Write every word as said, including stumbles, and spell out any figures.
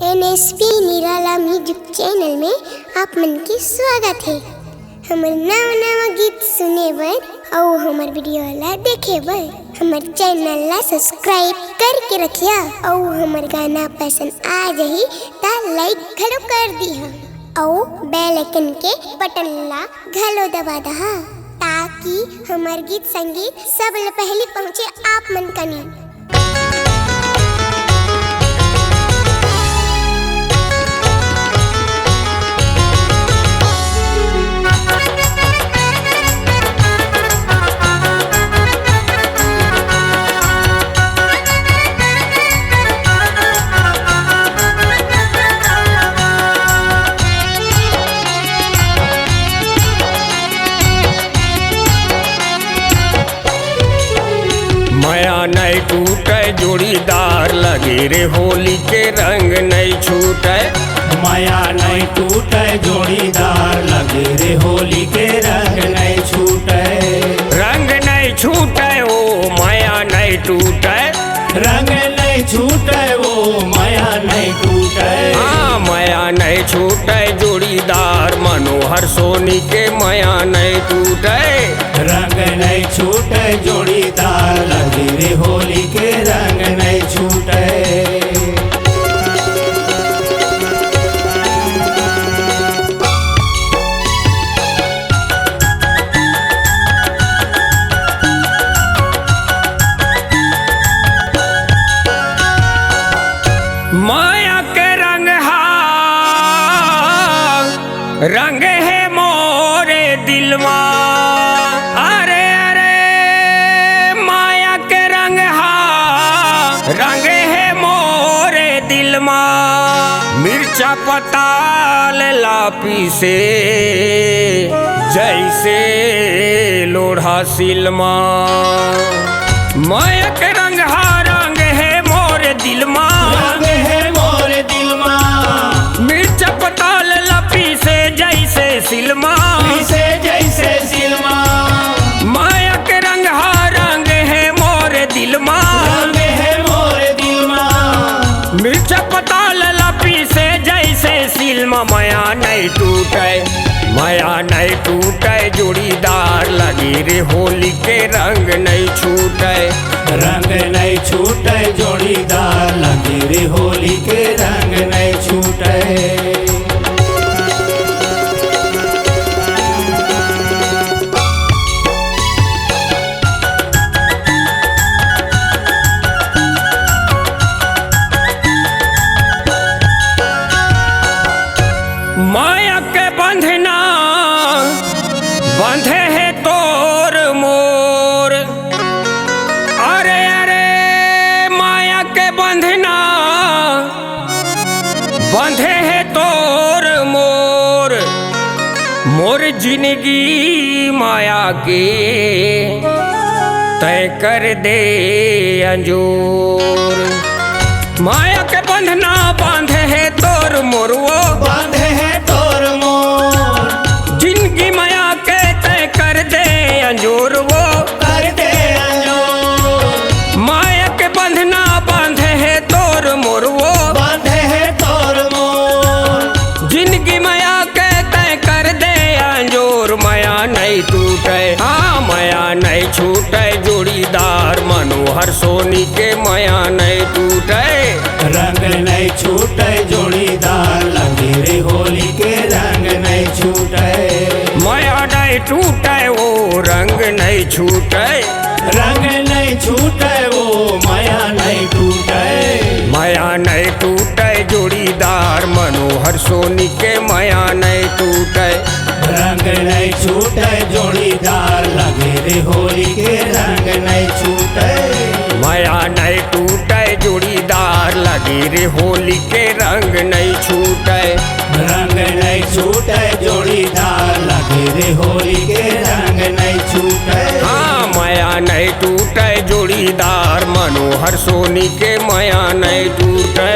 NSP निराला music channel में आप मन के स्वागत हे। हमर नवा नवा गीत सुने बर अउ हमर वीडियो ला देखे बर हमर चैनल ला सब्सक्राइब करके रखिया अउ हमर गाना पसंद आ जाही त लाइक घलो कर दिहा अउ बेल आइकन के बटन ला घलो दबा दहा, ताकि हमर गीत संगीत सब ले पहली पहुँचे आप मन कनी। मया नइ टूटय जोड़ीदार, लगे रे होली के रंग नइ छूटय। मया नइ टूटय जोड़ीदार, लगे रे होली के रंग नइ छूटय। रंग नइ छूटय ओ, मया नइ टूटय। रंग नइ छूटय ओ, मया नइ टूटय। हाँ, मया नइ छूटय जोड़ीदार, मनोहर सोनी के मया नइ टूटय। रंग नइ छूटय जोड़ीदार, लगे रे होली के रंग नइ छूटय। मया के रंग हा रंग हे मोरे दिल मा। अरे, अरे, मया के रंग हा रंग हे मोरे दिल मा। मिर्चा पताल ला पीसे जइसे लोढ़ा सिल मा। मया के रंग हा रंग हे मोरे दिल मा। रंग हे मोरे दिल मा। मिर्चा पताल ला पीसे जइसे सिल मा। पीसे जइसे सिल मा। मया के रंग हा रंग हे मोरे दिल मा। रंग हे मोरे दिल मा। मिर्चा पताल ला पीसे जइसे सिल मा। मया नइ टूटय, मया नइ टूटय जोड़ीदार, लगे रे होली के रंग नइ छूटय। रंग नइ छूटय जोड़ीदार, लगे रे होली के रंग नइ छूटय। मया के बंधना बंधे हे तोर मोर। अरे, अरे, मया के बंधना बंधे हे तोर मोर, मोर जिनगी मया के तय कर दे अंजोर। मया के बंधना बांधे हे तोर मोर वो। बांधे हे तोर मोर। जिनगी मया के तय कर दे अंजोर वो। कर दे अंजोर। मया के बंधना बांधे हे तोर मोर वो। बांधे हे तोर मोर। जिनगी मया के तय कर दे अंजोर, मया नइ टूटय, हाँ, मया नइ छूटय जोड़ीदार, मनोहर सोनी के मया नइ टूटय। रंग नइ छूटय जोड़ीदार, लगे रे होली के रंग नइ छूटय। मया नइ टूटय ओ, रंग नइ छूटय। रंग नइ छूटय ओ, मया नइ टूटय। मया नइ टूटय जोड़ीदार, मनोहर सोनी के मया नइ टूटय। रंग नइ छूटय जोड़ीदार, लगे रे होली के रंग नइ छूटय। मया नइ टूटय जोड़ीदार, लगे रे होली के रंग नइ छूटय। रंग नइ छूटय जोड़ीदार, लगे रे होली के रंग नइ छूटय। हाँ, मया नइ टूटय जोड़ीदार, मनोहर सोनी के मया नइ टूटय।